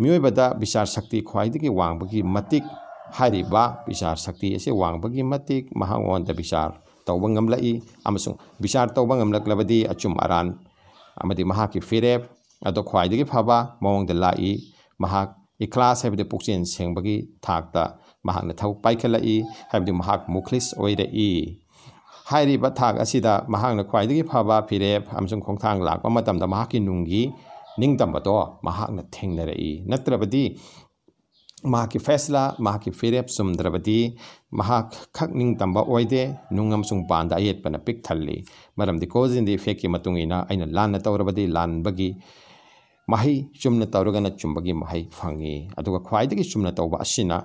ꯃꯤꯑꯣꯏꯕꯗ ꯕꯤꯆꯥꯔ ꯁꯛꯇꯤ ꯈ꯭ꯋꯥꯏꯗꯒꯤ ꯋꯥꯡꯕꯒꯤ ꯃꯇꯤꯛ, ꯍꯥꯏꯔꯤꯕ ꯕꯤꯆꯥꯔ ꯁꯛꯇꯤ ꯑꯁꯤ ꯋꯥꯡꯕꯒꯤ ꯃꯇꯤꯛ ꯃꯍꯥꯛꯉꯣꯟꯗ ꯕꯤꯆꯥꯔ ꯇꯧꯕ ꯉꯝꯂꯛꯏ, ꯑꯃꯁꯨꯡ ꯕꯤꯆꯥꯔ ꯇꯧꯕ ꯉꯝꯂꯛꯂꯕꯗꯤ ꯑꯆꯨꯝ ꯑꯔꯥꯟ ꯑꯃꯗꯤ ꯃꯍꯥꯛꯀꯤ ꯐꯤꯔꯦꯞ ꯑꯗꯣ ꯈ꯭ꯋꯥꯏꯗꯒꯤ ꯐꯕ ꯃꯑꯣꯡꯗ ꯂꯥꯛꯏ꯫ ꯃꯍꯥꯛ ꯏꯈ꯭ꯂꯥꯁ ꯍꯥꯏꯕꯗꯤ ꯄꯨꯛꯆꯦꯜ ꯁꯦꯡꯕꯒꯤ ꯊꯥꯛꯇ ꯃꯍꯥꯛꯅ ꯊꯕꯛ ꯄꯥꯏꯈꯠꯂꯛꯏ, ꯍꯥꯏꯕꯗꯤ ꯃꯍꯥꯛ ꯃꯨꯈ꯭ꯂꯤꯁ ꯑꯣꯏꯔꯛꯏ꯫ ꯍꯥꯏꯔꯤꯕ ꯊꯥꯛ ꯑꯁꯤꯗ ꯃꯍꯥꯛꯅ ꯈ꯭ꯋꯥꯏꯗꯒꯤ ꯐꯕ ꯐꯤꯔꯦꯞ ꯑꯃꯁꯨꯡ ꯈꯣꯡꯊꯥꯡ ꯂꯥꯛꯄ ꯃꯇꯝꯗ ꯃꯍꯥꯛꯀꯤ ꯅꯨꯡꯒꯤ ꯅꯤꯡꯇꯝꯕꯗꯣ ꯃꯍꯥꯛꯅ ꯊꯦꯡꯅꯔꯛꯏ꯫ ꯅꯠꯇ꯭ꯔꯕꯗꯤ ꯃꯍꯥꯛꯀꯤ ꯐꯦꯁꯂꯥ, ꯃꯍꯥꯛꯀꯤ ꯐꯤꯔꯦꯞ ꯆꯨꯝꯗ꯭ꯔꯕꯗꯤ ꯃꯍꯥꯛ ꯈꯛ ꯅꯤꯡꯇꯝꯕ ꯑꯣꯏꯗꯦ, ꯅꯨꯡ ꯑꯃꯁꯨꯡ ꯕꯥꯟꯗ ꯑꯌꯦꯠꯄꯅ ꯄꯤꯛ ꯊꯜꯂꯤ꯫ ꯃꯔꯝꯗꯤ cause and effectꯀꯤ ꯃꯇꯨꯡ ꯏꯟꯅ ꯑꯩꯅ ꯂꯥꯟꯅ ꯇꯧꯔꯕꯗꯤ ꯂꯥꯟꯕꯒꯤ ꯃꯍꯩ, ꯆꯨꯝꯅ ꯇꯧꯔꯒꯅ ꯆꯨꯝꯕꯒꯤ ꯃꯍꯩ ꯐꯪꯏ꯫ ꯑꯗꯨꯒ ꯈ꯭ꯋꯥꯏꯗꯒꯤ ꯆꯨꯝꯅ ꯇꯧꯕ ꯑꯁꯤꯅ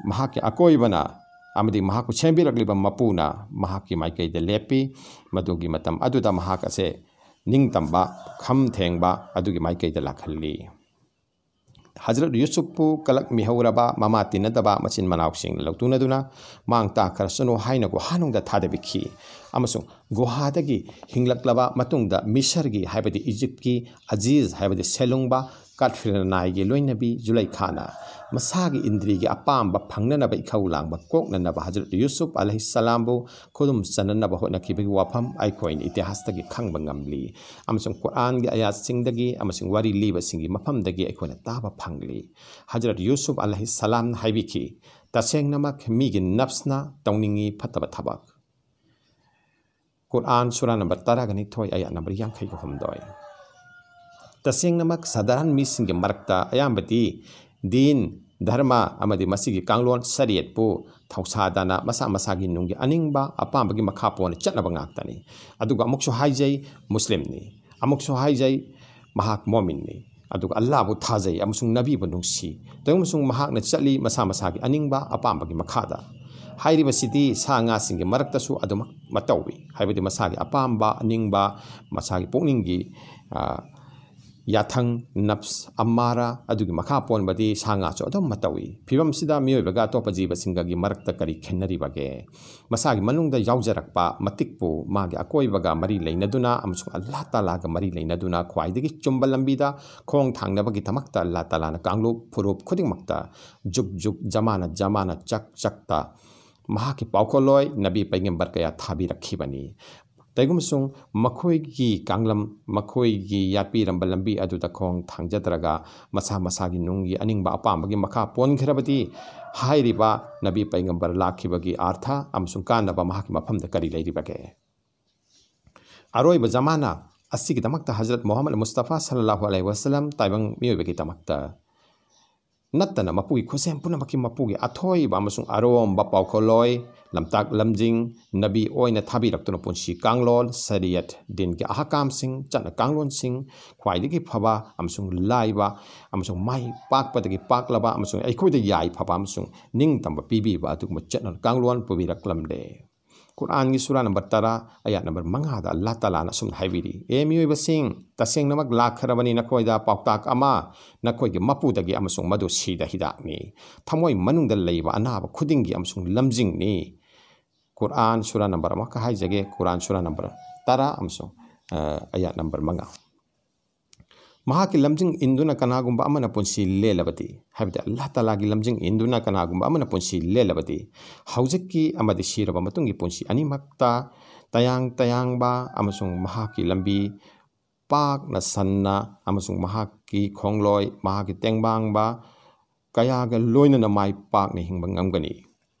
ꯃꯍꯥꯛꯀꯤ ꯑꯀꯣꯏꯕꯅ ꯑꯃꯗꯤ ꯃꯍꯥꯛꯄꯨ ꯁꯦꯝꯕꯤꯔꯛꯂꯤꯕ ꯃꯄꯨꯅ ꯃꯍꯥꯛꯀꯤ ꯃꯥꯏꯀꯩꯗ ꯂꯦꯞꯄꯤ꯫ ꯃꯗꯨꯒꯤ ꯃꯇꯝ ꯑꯗꯨꯗ ꯃꯍꯥꯛ ꯑꯁꯦ ꯅꯤꯡꯇꯝꯕ, ꯈꯝ ꯊꯦꯡꯕ ꯑꯗꯨꯒꯤ ꯃꯥꯏꯀꯩꯗ ꯂꯥꯛꯍꯜꯂꯤ꯫ ꯍꯖꯔꯠ ꯌꯨꯁꯨꯞꯄꯨ ꯀꯂꯛꯃꯤꯍꯧꯔꯕ ꯃꯃꯥ ꯇꯤꯟꯅꯗꯕ ꯃꯆꯤꯟ ꯃꯅꯥꯎꯁꯤꯡꯅ ꯂꯧꯇꯨꯅꯗꯨꯅ ꯃꯥꯡ ꯇꯥꯈ꯭ꯔꯁꯅꯨ ꯍꯥꯏꯅ ꯒꯨꯍꯥꯅꯨꯡꯗ ꯊꯥꯗꯕꯤꯈꯤ꯫ ꯑꯃꯁꯨꯡ ꯒꯨꯍꯥꯗꯒꯤ ꯍꯤꯡꯂꯛꯂꯕ ꯃꯇꯨꯡꯗ ꯃꯤꯁꯔꯒꯤ, ꯍꯥꯏꯕꯗꯤ ꯏꯖꯤꯞꯀꯤ ꯑꯖꯤꯖ, ꯍꯥꯏꯕꯗꯤ ꯁꯦꯂꯨꯡꯕ ꯀꯥꯠꯐꯤꯔꯅꯥꯏꯒꯤ ꯂꯣꯏꯅꯕꯤ ꯖꯨꯂꯩꯈꯥꯅ ꯃꯁꯥꯒꯤ ꯏꯟꯗ꯭ꯔꯤꯒꯤ ꯑꯄꯥꯝꯕ ꯐꯪꯅꯅꯕ, ꯏꯈꯧ ꯂꯥꯡꯕ ꯀꯣꯛꯅꯅꯕ ꯍꯖꯔꯠ ꯌꯨꯁꯨꯞ ꯑꯂꯩꯍꯤꯁꯁꯂꯥꯝꯕꯨ ꯈꯨꯗꯨꯝ ꯆꯟꯅꯅꯕ ꯍꯣꯠꯅꯈꯤꯕꯒꯤ ꯋꯥꯐꯝ ꯑꯩꯈꯣꯏꯅ ꯏꯇꯤꯍꯥꯁꯇꯒꯤ ꯈꯪꯕ ꯉꯝꯂꯤ꯫ ꯑꯃꯁꯨꯡ ꯀꯨꯔꯥꯟꯒꯤ ꯑꯥꯌꯥꯠꯁꯤꯡꯗꯒꯤ ꯑꯃꯁꯨꯡ ꯋꯥꯔꯤ ꯂꯤꯕꯁꯤꯡꯒꯤ ꯃꯐꯝꯗꯒꯤ ꯑꯩꯈꯣꯏꯅ ꯇꯥꯕ ꯐꯪꯂꯤ꯫ ꯍꯖꯔꯠ ꯌꯨꯁꯨꯞ ꯑꯂꯩꯍꯤꯁꯁꯂꯥꯝꯅ ꯍꯥꯏꯕꯤꯈꯤ, "ꯇꯁꯦꯡꯅꯃꯛ ꯃꯤꯒꯤ ꯅꯐꯁꯅ ꯇꯧꯅꯤꯡꯉꯤ ꯐꯠꯇꯕ ꯊꯕꯛ"꯫ ꯀꯨꯔꯥꯟ ꯁꯨꯔꯥ ꯅꯝꯕꯔ ꯇꯔꯥꯒ ꯅꯤꯊꯣꯏ, ꯑꯌꯥꯠ ꯅꯝꯕꯔ ꯌꯥꯡꯈꯩꯒ ꯍꯨꯝꯗꯣꯏ꯫ ꯇꯁꯦꯡꯅꯃꯛ ꯁꯥꯙꯥꯔꯟ ꯃꯤꯁꯤꯡꯒꯤ ꯃꯔꯛꯇ ꯑꯌꯥꯝꯕꯗꯤ ꯗꯤꯟ, ꯙꯔꯃ ꯑꯃꯗꯤ ꯃꯁꯤꯒꯤ ꯀꯥꯡꯂꯣꯟ ꯁꯔꯤꯌꯠꯄꯨ ꯊꯧꯁꯥꯗꯅ ꯃꯁꯥ ꯃꯁꯥꯒꯤ ꯅꯨꯡꯒꯤ ꯑꯅꯤꯡꯕ ꯑꯄꯥꯝꯕꯒꯤ ꯃꯈꯥ ꯄꯣꯟꯅ ꯆꯠꯅꯕ ꯉꯥꯛꯇꯅꯤ꯫ ꯑꯗꯨꯒ ꯑꯃꯨꯛꯁꯨ ꯍꯥꯏꯖꯩ, ꯃꯨꯁꯂꯤꯝꯅꯤ꯫ ꯑꯃꯨꯛꯁꯨ ꯍꯥꯏꯖꯩ, ꯃꯍꯥꯛ ꯃꯣꯃꯤꯟꯅꯤ꯫ ꯑꯗꯨꯒ ꯑꯜꯂꯥꯍꯕꯨ ꯊꯥꯖꯩ ꯑꯃꯁꯨꯡ ꯅꯕꯤꯕꯨ ꯅꯨꯡꯁꯤ꯫ ꯇꯧꯏꯒꯨꯝꯕꯁꯨꯡ ꯃꯍꯥꯛꯅ ꯆꯠꯂꯤ ꯃꯁꯥ ꯃꯁꯥꯒꯤ ꯑꯅꯤꯡꯕ ꯑꯄꯥꯝꯕꯒꯤ ꯃꯈꯥꯗ꯫ ꯍꯥꯏꯔꯤꯕꯁꯤꯗꯤ ꯁꯥ ꯉꯥꯁꯤꯡꯒꯤ ꯃꯔꯛꯇꯁꯨ ꯑꯗꯨꯃꯛ ꯃꯇꯧꯏ꯫ ꯍꯥꯏꯕꯗꯤ ꯃꯁꯥꯒꯤ ꯑꯄꯥꯝꯕ, ꯑꯅꯤꯡꯕ, ꯃꯁꯥꯒꯤ ꯄꯨꯛꯅꯤꯡꯒꯤ, ꯑ, ꯌꯥꯊꯪ, ꯅꯐꯁ ꯑꯝꯃꯥꯔꯥ, ꯑꯗꯨꯒꯤ ꯃꯈꯥ ꯄꯣꯟꯕꯗꯤ ꯁꯥ ꯉꯥꯁꯨ ꯑꯗꯨꯝ ꯃꯇꯧꯏ꯫ ꯐꯤꯕꯝꯁꯤꯗ ꯃꯤꯑꯣꯏꯕꯒ ꯑꯇꯣꯞꯄ ꯖꯤꯕꯁꯤꯡꯒꯒꯤ ꯃꯔꯛꯇ ꯀꯔꯤ ꯈꯦꯠꯅꯔꯤꯕꯒꯦ? ꯃꯁꯥꯒꯤ ꯃꯅꯨꯡꯗ ꯌꯥꯎꯖꯔꯛꯄ ꯃꯇꯤꯛꯄꯨ ꯃꯥꯒꯤ ꯑꯀꯣꯏꯕꯒ ꯃꯔꯤ ꯂꯩꯅꯗꯨꯅ ꯑꯃꯁꯨꯡ ꯑꯜꯂꯥꯍ ꯇꯥꯂꯥꯒ ꯃꯔꯤ ꯂꯩꯅꯗꯨꯅ ꯈ꯭ꯋꯥꯏꯗꯒꯤ ꯆꯨꯝꯕ ꯂꯝꯕꯤꯗ ꯈꯣꯡ ꯊꯥꯡꯅꯕꯒꯤꯗꯃꯛꯇ ꯑꯜꯂꯥꯍ ꯇꯥꯂꯥꯅ ꯀꯥꯡꯂꯨꯞ ꯐꯨꯔꯨꯞ ꯈꯨꯗꯤꯡꯃꯛꯇ ꯖꯨꯛ ꯖꯨꯛ, ꯖꯃꯥꯅ ꯖꯃꯥꯅ, ꯆꯛ ꯆꯛꯇ ꯃꯍꯥꯛꯀꯤ ꯄꯥꯎꯈꯣꯜꯂꯣꯏ ꯅꯕꯤ ꯄꯩꯒꯝꯕꯔ ꯀꯌꯥ ꯊꯥꯕꯤꯔꯛꯈꯤꯕꯅꯤ꯫ ꯀꯩꯒꯨꯝꯕꯁꯨꯡ ꯃꯈꯣꯏꯒꯤ ꯀꯥꯡꯂꯝ, ꯃꯈꯣꯏꯒꯤ ꯌꯥꯠꯄꯤꯔꯝꯕ ꯂꯝꯕꯤ ꯑꯗꯨꯗ ꯈꯣꯡ ꯊꯥꯡꯖꯗ꯭ꯔꯒ ꯃꯁꯥ ꯃꯁꯥꯒꯤ ꯅꯨꯡꯒꯤ ꯑꯅꯤꯡꯕ ꯑꯄꯥꯝꯕꯒꯤ ꯃꯈꯥ ꯄꯣꯟꯈ꯭ꯔꯕꯗꯤ, ꯍꯥꯏꯔꯤꯕ ꯅꯕꯤ ꯄꯩꯒꯝꯕꯔ ꯂꯥꯛꯈꯤꯕꯒꯤ ꯑꯥꯔꯊ ꯑꯃꯁꯨꯡ ꯀꯥꯟꯅꯕ ꯃꯍꯥꯛꯀꯤ ꯃꯐꯝꯗ ꯀꯔꯤ ꯂꯩꯔꯤꯕꯒꯦ? ꯑꯔꯣꯏꯕ ꯖꯃꯥꯅꯥ ꯑꯁꯤꯒꯤꯗꯃꯛꯇ ꯍꯖꯔꯠ ꯃꯨꯍꯝꯃꯗ ꯃꯨꯁꯇꯐꯥ ꯁꯜꯂꯜꯂꯥꯍꯨ ꯑꯂꯩꯍꯤ ꯋꯁꯜꯂꯝ ꯇꯥꯏꯕꯪ ꯃꯤꯑꯣꯏꯕꯒꯤꯗꯃꯛꯇ ꯅꯠꯇꯅ ꯃꯄꯨꯒꯤ ꯈꯨꯠꯁꯦꯝ ꯄꯨꯝꯅꯃꯛꯀꯤ ꯃꯄꯨꯒꯤ ꯑꯊꯣꯏꯕ ꯑꯃꯁꯨꯡ ꯑꯔꯣꯝꯕ ꯄꯥꯎꯈꯣꯜꯂꯣꯏ, ꯂꯝꯇꯥꯛ ꯂꯝꯖꯤꯡ, ꯅꯕꯤ ꯑꯣꯏꯅ ꯊꯥꯕꯤꯔꯛꯇꯨꯅ ꯄꯨꯟꯁꯤ ꯀꯥꯡꯂꯣꯟ, ꯁꯔꯤꯌꯠ, ꯗꯤꯟꯒꯤ ꯑꯍꯀꯥꯝꯁꯤꯡ, ꯆꯠꯅ ꯀꯥꯡꯂꯣꯟꯁꯤꯡ, ꯈ꯭ꯋꯥꯏꯗꯒꯤ ꯐꯕ ꯑꯃꯁꯨꯡ ꯂꯥꯏꯕ ꯑꯃꯁꯨꯡ ꯃꯥꯏ ꯄꯥꯛꯄꯗꯒꯤ ꯄꯥꯛꯂꯕ ꯑꯃꯁꯨꯡ ꯑꯩꯈꯣꯏꯗ ꯌꯥꯏꯐꯕ ꯑꯃꯁꯨꯡ ꯅꯤꯡꯇꯝꯕ ꯄꯤꯕꯤꯕ ꯑꯗꯨꯒꯨꯝꯕ ꯆꯠꯅ ꯀꯥꯡꯂꯣꯟ ꯄꯨꯕꯤꯔꯛꯂꯝꯂꯦ꯫ ꯀꯨꯔꯥꯟꯒꯤ ꯁꯨꯔꯥ ꯅꯝꯕꯔ ꯇꯔꯥ, ꯑꯌꯥꯠ ꯅꯝꯕꯔ ꯃꯉꯥꯗ ꯑꯜꯂꯥꯍ ꯇꯥꯂꯥꯅ ꯑꯁꯨꯝꯅ ꯍꯥꯏꯕꯤꯔꯤ, "ꯑꯦ ꯃꯤꯑꯣꯏꯕꯁꯤꯡ, ꯇꯁꯦꯡꯅꯃꯛ ꯂꯥꯛꯈ꯭ꯔꯕꯅꯤ ꯅꯈꯣꯏꯗ ꯄꯥꯎꯇꯥꯛ ꯑꯃ ꯅꯈꯣꯏꯒꯤ ꯃꯄꯨꯗꯒꯤ, ꯑꯃꯁꯨꯡ ꯃꯗꯨ ꯁꯤꯗ ꯍꯤꯗꯥꯛꯅꯤ, ꯊꯃꯣꯏ ꯃꯅꯨꯡꯗ ꯂꯩꯕ ꯑꯅꯥꯕ ꯈꯨꯗꯤꯡꯒꯤ ꯑꯃꯁꯨꯡ ꯂꯝꯖꯤꯡꯅꯤ"꯫ ꯀꯨꯔꯥꯟ ꯁꯨꯔꯥ ꯅꯝꯕꯔ ꯑꯃꯈꯛ ꯍꯥꯏꯖꯒꯦ, ꯀꯨꯔꯥꯟ ꯁꯨꯔꯥ ꯅꯝꯕꯔ ꯇꯔꯥ ꯑꯃꯁꯨꯡ, ꯑ, ꯑꯌꯥꯠ ꯅꯝꯕꯔ ꯃꯉꯥ꯫ ꯃꯍꯥꯛꯀꯤ ꯂꯝꯖꯤꯡ ꯏꯟꯗꯨꯅ ꯀꯅꯥꯒꯨꯝꯕ ꯑꯃꯅ ꯄꯨꯟꯁꯤ ꯂꯦꯜꯂꯕꯗꯤ, ꯍꯥꯏꯕꯗꯤ ꯑꯜꯂꯥꯍ ꯇꯥꯂꯥꯒꯤ ꯂꯝꯖꯤꯡ ꯏꯟꯗꯨꯅ ꯀꯅꯥꯒꯨꯝꯕ ꯑꯃꯅ ꯄꯨꯟꯁꯤ ꯂꯦꯜꯂꯕꯗꯤ, ꯍꯧꯖꯤꯛꯀꯤ ꯑꯃꯗꯤ ꯁꯤꯔꯕ ꯃꯇꯨꯡꯒꯤ ꯄꯨꯟꯁꯤ ꯑꯅꯤꯃꯛꯇ ꯇꯌꯥꯡ ꯇꯌꯥꯡꯕ ꯑꯃꯁꯨꯡ ꯃꯍꯥꯛꯀꯤ ꯂꯝꯕꯤ ꯄꯥꯛꯅ ꯁꯟꯅ ꯑꯃꯁꯨꯡ ꯃꯍꯥꯛꯀꯤ ꯈꯣꯡꯂꯣꯏ, ꯃꯍꯥꯛꯀꯤ ꯇꯦꯡꯕꯥꯡꯕ ꯀꯌꯥꯒ ꯂꯣꯏꯅꯅ ꯃꯥꯏ ꯄꯥꯛꯅ ꯍꯤꯡꯕ ꯉꯝꯒꯅꯤ꯫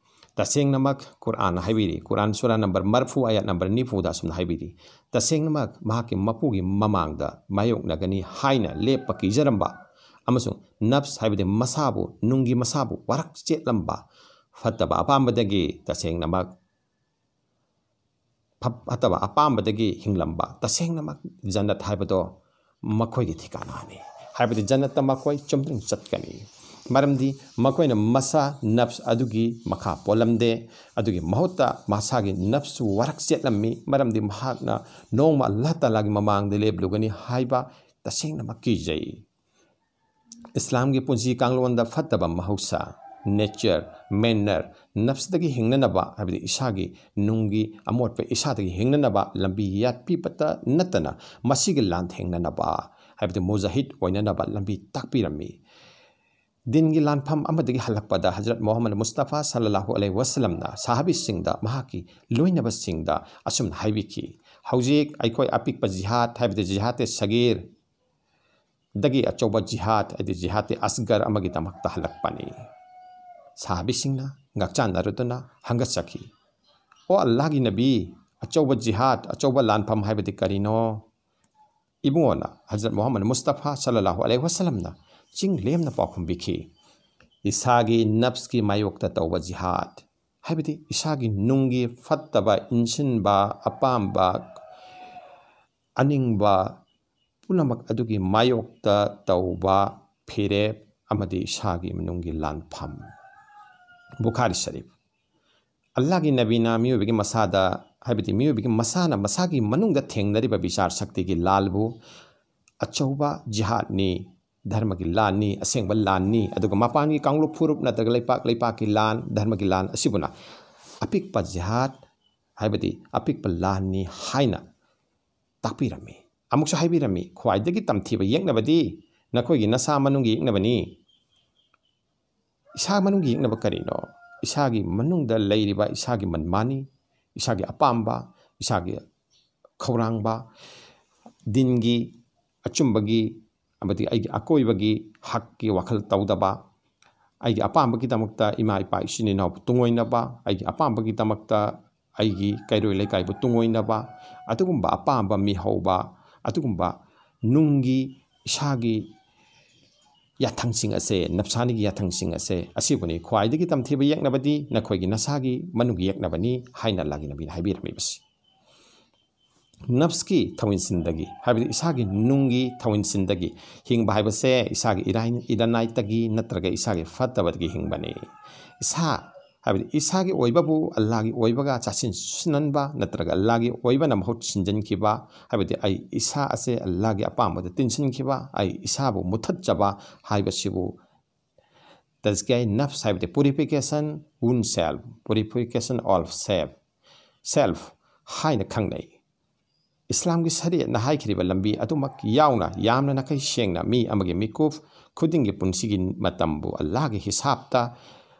ꯇꯁꯦꯡꯅꯃꯛ ꯀꯨꯔꯥꯟꯅ ꯍꯥꯏꯕꯤꯔꯤ, ꯀꯨꯔꯥꯟ ꯁꯨꯔꯥ ꯅꯝꯕꯔ ꯃꯔꯐꯨ, ꯑꯌꯥꯠ ꯅꯝꯕꯔ ꯅꯤꯐꯨꯗ ꯑꯁꯨꯝꯅ ꯍꯥꯏꯕꯤꯔꯤ, "ꯇꯁꯦꯡꯅꯃꯛ ꯃꯍꯥꯛꯀꯤ ꯃꯄꯨꯒꯤ ꯃꯃꯥꯡꯗ ꯃꯥꯌꯣꯛꯅꯒꯅꯤ ꯍꯥꯏꯅ ꯂꯦꯞꯄ ꯀꯤꯖꯔꯝꯕ ꯑꯃꯁꯨꯡ ꯅꯐꯁ, ꯍꯥꯏꯕꯗꯤ ꯃꯁꯥꯕꯨ, ꯅꯨꯡꯒꯤ ꯃꯁꯥꯕꯨ ꯋꯥꯔꯛ ꯆꯦꯠꯂꯝꯕ, ꯐꯠꯇꯕ ꯑꯄꯥꯝꯕꯗꯒꯤ ꯇꯁꯦꯡꯅꯃꯛ ꯐꯠ-, ꯐꯠꯇꯕ ꯑꯄꯥꯝꯕꯗꯒꯤ ꯍꯤꯡꯂꯝꯕ, ꯇꯁꯦꯡꯅꯃꯛ ꯖꯟꯅꯠ ꯍꯥꯏꯕꯗꯣ ꯃꯈꯣꯏꯒꯤ ꯊꯤꯀꯥꯅꯥꯅꯤ"꯫ ꯍꯥꯏꯕꯗꯤ ꯖꯟꯅꯠꯇ ꯃꯈꯣꯏ ꯆꯨꯝꯗ꯭ꯔꯤꯡ ꯆꯠꯀꯅꯤ꯫ ꯃꯔꯝꯗꯤ ꯃꯈꯣꯏꯅ ꯃꯁꯥ, ꯅꯐꯁ ꯑꯗꯨꯒꯤ ꯃꯈꯥ ꯄꯣꯜꯂꯝꯗꯦ꯫ ꯑꯗꯨꯒꯤ ꯃꯍꯨꯠꯇ ꯃꯁꯥꯒꯤ ꯅꯐꯁꯁꯨ ꯋꯥꯔꯛ ꯆꯦꯠꯂꯝꯃꯤ, ꯃꯔꯝꯗꯤ ꯃꯍꯥꯛꯅ ꯅꯣꯡꯃ ꯑꯜꯂꯥꯍ ꯇꯥꯂꯥꯒꯤ ꯃꯃꯥꯡꯗ ꯂꯦꯞꯂꯨꯒꯅꯤ ꯍꯥꯏꯕ ꯇꯁꯦꯡꯅꯃꯛ ꯀꯤꯖꯩ꯫ ꯏꯁꯂꯥꯝꯒꯤ ꯄꯨꯟꯁꯤ ꯀꯥꯡꯂꯣꯟꯗ ꯐꯠꯇꯕ ꯃꯍꯧꯁꯥ, ꯅꯦꯆꯔ, ꯃꯦꯅꯔ, ꯅꯐꯁꯇꯒꯤ ꯍꯤꯡꯅꯅꯕ, ꯍꯥꯏꯕꯗꯤ ꯏꯁꯥꯒꯤ ꯅꯨꯡꯒꯤ ꯑꯃꯣꯠꯄ ꯏꯁꯥꯗꯒꯤ ꯍꯤꯡꯅꯅꯕ ꯂꯝꯕꯤ ꯌꯥꯠꯄꯤꯕꯇ ꯅꯠꯇꯅ, ꯃꯁꯤꯒꯤ ꯂꯥꯟꯊꯦꯡꯅꯅꯕ, ꯍꯥꯏꯕꯗꯤ ꯃꯨꯖꯥꯍꯤꯗ ꯑꯣꯏꯅꯅꯕ ꯂꯝꯕꯤ ꯇꯥꯛꯄꯤꯔꯝꯃꯤ꯫ ꯗꯤꯟꯒꯤ ꯂꯥꯟꯐꯝ ꯑꯃꯗꯒꯤ ꯍꯜꯂꯛꯄꯗ ꯍꯖꯔꯠ ꯃꯨꯍꯝꯃꯗ ꯃꯨꯁꯇꯐꯥ ꯁꯜꯂꯜꯂꯥꯍꯨ ꯑꯂꯩꯍꯤ ꯋꯁꯜꯂꯝꯅ ꯁꯍꯥꯕꯤꯁꯤꯡꯗ, ꯃꯍꯥꯛꯀꯤ ꯂꯣꯏꯅꯕꯁꯤꯡꯗ ꯑꯁꯨꯝꯅ ꯍꯥꯏꯕꯤꯈꯤ, "ꯍꯧꯖꯤꯛ ꯑꯩꯈꯣꯏ ꯑꯄꯤꯛꯄ ꯖꯤꯍꯥꯗ, ꯍꯥꯏꯕꯗꯤ ꯖꯤꯍꯥꯗꯦ ꯁꯒꯤꯔ ꯗꯒꯤ ꯑꯆꯧꯕ ꯖꯤꯍꯥꯗ, ꯍꯥꯏꯗꯤ ꯖꯤꯍꯥꯗꯦ ꯑꯁꯒꯔ ꯑꯃꯒꯤꯗꯃꯛꯇ ꯍꯜꯂꯛꯄꯅꯤ"꯫ ꯁꯍꯥꯕꯤꯁꯤꯡꯅ ꯉꯛꯆꯥꯟꯅꯔꯗꯨꯅ ꯍꯪꯒꯠꯆꯈꯤ, "ꯑꯣ ꯑꯜꯂꯥꯍꯒꯤ ꯅꯕꯤ, ꯑꯆꯧꯕ ꯖꯤꯍꯥꯗ, ꯑꯆꯧꯕ ꯂꯥꯟꯐꯝ ꯍꯥꯏꯕꯗꯤ ꯀꯔꯤꯅꯣ?" ꯏꯕꯨꯡꯉꯣꯅ ꯍꯖꯔꯠ ꯃꯨꯍꯝꯃꯗ ꯃꯨꯁꯇꯐꯥ ꯁꯜꯂꯜꯂꯥꯍꯨ ꯑꯂꯩꯍꯤ ꯋꯁꯜꯂꯝꯅ ꯆꯤꯡ ꯂꯦꯝꯅ ꯄꯥꯎꯈꯨꯝ ꯄꯤꯈꯤ, "ꯏꯁꯥꯒꯤ ꯅꯐꯁꯀꯤ ꯃꯥꯌꯣꯛꯇ ꯇꯧꯕ ꯖꯤꯍꯥꯗ", ꯍꯥꯏꯕꯗꯤ ꯏꯁꯥꯒꯤ ꯅꯨꯡꯒꯤ ꯐꯠꯇꯕ, ꯏꯟꯁꯤꯟꯕ, ꯑꯄꯥꯝꯕ, ꯑꯅꯤꯡꯕ ꯄꯨꯝꯅꯃꯛ ꯑꯗꯨꯒꯤ ꯃꯥꯌꯣꯛꯇ ꯇꯧꯕ ꯐꯤꯔꯦꯞ ꯑꯃꯗꯤ ꯏꯁꯥꯒꯤ ꯃꯅꯨꯡꯒꯤ ꯂꯥꯟꯐꯝ꯫ ꯕꯨꯈꯥꯔꯤ ꯁꯔꯤꯐ꯫ ꯑꯜꯂꯥꯍꯒꯤ ꯅꯕꯤꯅ ꯃꯤꯑꯣꯏꯕꯒꯤ ꯃꯁꯥꯗ, ꯍꯥꯏꯕꯗꯤ ꯃꯤꯑꯣꯏꯕꯒꯤ ꯃꯁꯥꯅ ꯃꯁꯥꯒꯤ ꯃꯅꯨꯡꯗ ꯊꯦꯡꯅꯔꯤꯕ ꯕꯤꯆꯥꯔ ꯁꯛꯇꯤꯒꯤ ꯂꯥꯜꯕꯨ ꯑꯆꯧꯕ ꯖꯤꯍꯥꯗꯅꯤ, ꯙꯔꯃꯒꯤ ꯂꯥꯟꯅꯤ, ꯑꯁꯦꯡꯕ ꯂꯥꯟꯅꯤ, ꯑꯗꯨꯒ ꯃꯄꯥꯟꯒꯤ ꯀꯥꯡꯂꯨꯞ ꯐꯨꯔꯨꯞ ꯅꯠꯇ꯭ꯔꯒ ꯂꯩꯄꯥꯛ ꯂꯩꯄꯥꯛꯀꯤ ꯂꯥꯟ, ꯙꯔꯃꯒꯤ ꯂꯥꯟ ꯑꯁꯤꯕꯨꯅ ꯑꯄꯤꯛꯄ ꯖꯤꯍꯥꯗ, ꯍꯥꯏꯕꯗꯤ ꯑꯄꯤꯛꯄ ꯂꯥꯟꯅꯤ ꯍꯥꯏꯅ ꯇꯥꯛꯄꯤꯔꯝꯃꯤ꯫ ꯑꯃꯨꯛꯁꯨ ꯍꯥꯏꯕꯤꯔꯝꯃꯤ, "ꯈ꯭ꯋꯥꯏꯗꯒꯤ ꯇꯝꯊꯤꯕ ꯌꯦꯛꯅꯕꯗꯤ ꯅꯈꯣꯏꯒꯤ ꯅꯁꯥ ꯃꯅꯨꯡꯒꯤ ꯌꯦꯛꯅꯕꯅꯤ꯫" ꯏꯁꯥ ꯃꯅꯨꯡꯒꯤ ꯌꯦꯛꯅꯕ ꯀꯔꯤꯅꯣ? ꯏꯁꯥꯒꯤ ꯃꯅꯨꯡꯗ ꯂꯩꯔꯤꯕ ꯏꯁꯥꯒꯤ ꯃꯟꯃꯥꯅꯤ, ꯏꯁꯥꯒꯤ ꯑꯄꯥꯝꯕ, ꯏꯁꯥꯒꯤ ꯈꯧꯔꯥꯡꯕ, ꯗꯤꯟꯒꯤ, ꯑꯆꯨꯝꯕꯒꯤ, ꯑꯃꯗꯤ ꯑꯩꯒꯤ ꯑꯀꯣꯏꯕꯒꯤ ꯍꯛꯀꯤ ꯋꯥꯈꯜ ꯇꯧꯗꯕ, ꯑꯩꯒꯤ ꯑꯄꯥꯝꯕꯒꯤꯗꯃꯛꯇ ꯏꯃꯥ ꯏꯄꯥ ꯏꯆꯤꯟ ꯏꯅꯥꯎꯕꯨ ꯇꯨꯡꯑꯣꯏꯅꯕ, ꯑꯩꯒꯤ ꯑꯄꯥꯝꯕꯒꯤꯗꯃꯛꯇ ꯑꯩꯒꯤ ꯀꯩꯔꯣꯏ ꯂꯩꯀꯥꯏꯕꯨ ꯇꯨꯡꯑꯣꯏꯅꯕ, ꯑꯗꯨꯒꯨꯝꯕ ꯑꯄꯥꯝꯕ ꯃꯤꯍꯧꯕ, ꯑꯗꯨꯒꯨꯝꯕ ꯅꯨꯡꯒꯤ, ꯏꯁꯥꯒꯤ ꯌꯥꯊꯪꯁꯤꯡ ꯑꯁꯦ, ꯅꯞꯁꯥꯅꯤꯒꯤ ꯌꯥꯊꯪꯁꯤꯡ ꯑꯁꯦ, ꯑꯁꯤꯕꯨꯅꯤ ꯈ꯭ꯋꯥꯏꯗꯒꯤ ꯇꯝꯊꯤꯕ ꯌꯦꯛꯅꯕꯗꯤ ꯅꯈꯣꯏꯒꯤ ꯅꯁꯥꯒꯤ ꯃꯅꯨꯡꯒꯤ ꯌꯦꯛꯅꯕꯅꯤ ꯍꯥꯏꯅ ꯑꯜꯂꯥꯍꯒꯤ ꯅꯕꯤꯅ ꯍꯥꯏꯕꯤꯔꯝꯃꯤꯕꯁꯤ꯫ ꯅꯐꯁꯀꯤ ꯊꯧꯏꯟꯁꯤꯟꯗꯒꯤ, ꯍꯥꯏꯕꯗꯤ ꯏꯁꯥꯒꯤ ꯅꯨꯡꯒꯤ ꯊꯧꯏꯟꯁꯤꯟꯗꯒꯤ ꯍꯤꯡꯕ ꯍꯥꯏꯕꯁꯦ ꯏꯁꯥꯒꯤ ꯏꯔꯥꯏ-, ꯏꯔꯅꯥꯏꯇꯒꯤ ꯅꯠꯇ꯭ꯔꯒ ꯏꯁꯥꯒꯤ ꯐꯠꯇꯕꯗꯒꯤ ꯍꯤꯡꯕꯅꯤ꯫ ꯏꯁꯥ, ꯍꯥꯏꯕꯗꯤ ꯏꯁꯥꯒꯤ ꯑꯣꯏꯕꯕꯨ ꯑꯜꯂꯥꯍꯒꯤ ꯑꯣꯏꯕꯒ ꯆꯥꯁꯤꯟ ꯆꯨꯁꯤꯟꯍꯟꯕ ꯅꯠꯇ꯭ꯔꯒ ꯑꯜꯂꯥꯍꯒꯤ ꯑꯣꯏꯕꯅ ꯃꯍꯨꯠ ꯁꯤꯟꯖꯤꯟꯈꯤꯕ, ꯍꯥꯏꯕꯗꯤ ꯑꯩ ꯏꯁꯥ ꯑꯁꯦ ꯑꯜꯂꯥꯍꯒꯤ ꯑꯄꯥꯝꯕꯗ ꯇꯤꯟꯁꯤꯟꯈꯤꯕ, ꯑꯩ ꯏꯁꯥꯕꯨ ꯃꯨꯠꯊꯠꯆꯕ ꯍꯥꯏꯕꯁꯤꯕꯨ ꯇꯖꯀꯤꯌꯥ ꯅꯐꯁ ꯍꯥꯏꯕꯗꯤ purification own self, purification of self, self ꯍꯥꯏꯅ ꯈꯪꯅꯩ꯫ ꯏꯁꯂꯥꯝꯒꯤ ꯁꯔꯤꯌꯠꯅ ꯍꯥꯏꯈꯤꯕ ꯂꯝꯕꯤ ꯑꯗꯨꯃꯛ ꯌꯥꯎꯅ ꯌꯥꯝꯅ ꯅꯥꯈꯩ ꯁꯦꯡꯅ ꯃꯤ ꯑꯃꯒꯤ ꯃꯤꯀꯨꯞ ꯈꯨꯗꯤꯡꯒꯤ ꯄꯨꯟꯁꯤꯒꯤ ꯃꯇꯝꯕꯨ ꯑꯜꯂꯥꯍꯒꯤ ꯍꯤꯁꯥꯕꯇ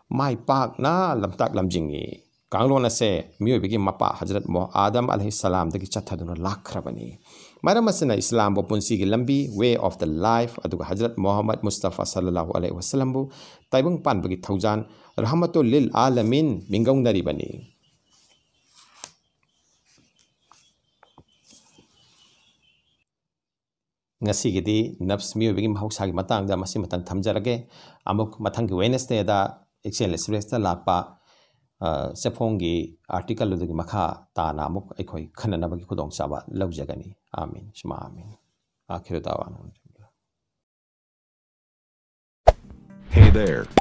ꯃꯥꯏ ꯄꯥꯛꯅ ꯂꯝꯇꯥꯛ ꯂꯝꯖꯤꯡꯏ꯫ ꯀꯥꯡꯂꯣꯟ ꯑꯁꯦ ꯃꯤꯑꯣꯏꯕꯒꯤ ꯃꯄꯥ ꯍꯖꯔꯠ ꯃꯣ-, ꯑꯥꯗꯝ ꯑꯂꯩꯍꯤ ꯁꯂꯥꯝꯗꯒꯤ ꯆꯠꯊꯗꯨꯅ ꯂꯥꯛꯈ꯭ꯔꯕꯅꯤ꯫ ꯃꯔꯝ ꯑꯁꯤꯅ ꯏꯁꯂꯥꯝꯕꯨ ꯄꯨꯟꯁꯤꯒꯤ ꯂꯝꯕꯤ, way of the life, ꯑꯗꯨꯒ ꯍꯖꯔꯠ ꯃꯣꯍꯝꯃꯗ ꯃꯨꯁꯇꯐꯥ ꯁꯜꯂꯜꯂꯥꯍꯨ ꯑꯂꯩꯍꯤ ꯋꯁꯜꯂꯝꯕꯨ ꯇꯥꯏꯕꯪ ꯄꯥꯟꯕꯒꯤ ꯊꯧꯖꯥꯟ, ꯔꯍꯃꯇꯨꯜ ꯂꯤꯜ ꯑꯥꯂꯃꯤꯟ ꯃꯤꯡꯒꯧꯅꯔꯤꯕꯅꯤ꯫ ꯉꯁꯤꯒꯤꯗꯤ ꯅꯐꯁ, ꯃꯤꯑꯣꯏꯕꯒꯤ ꯃꯍꯧꯁꯥꯒꯤ ꯃꯇꯥꯡꯗ ꯃꯁꯤ ꯃꯇꯪ ꯊꯝꯖꯔꯒꯦ꯫ ꯑꯃꯨꯛ ꯃꯊꯪꯒꯤ Wednesdayꯗ ꯑꯦꯛꯁꯤꯌꯦꯜ ꯑꯦꯛꯁꯄ꯭ꯔꯦꯁꯇ ꯂꯥꯛꯄ, ꯑ, ꯆꯦꯐꯣꯡꯒꯤ article ꯑꯗꯨꯒꯤ ꯃꯈꯥ ꯇꯥꯅ ꯑꯃꯨꯛ ꯑꯩꯈꯣꯏ ꯈꯟꯅꯅꯕꯒꯤ ꯈꯨꯗꯣꯡꯆꯥꯕ ꯂꯧꯖꯒꯅꯤ꯫ ꯑꯥꯃꯤꯟ ꯁꯨꯃꯥ ꯑꯥꯃꯤꯟ꯫ آخر دعوانا. Hey there.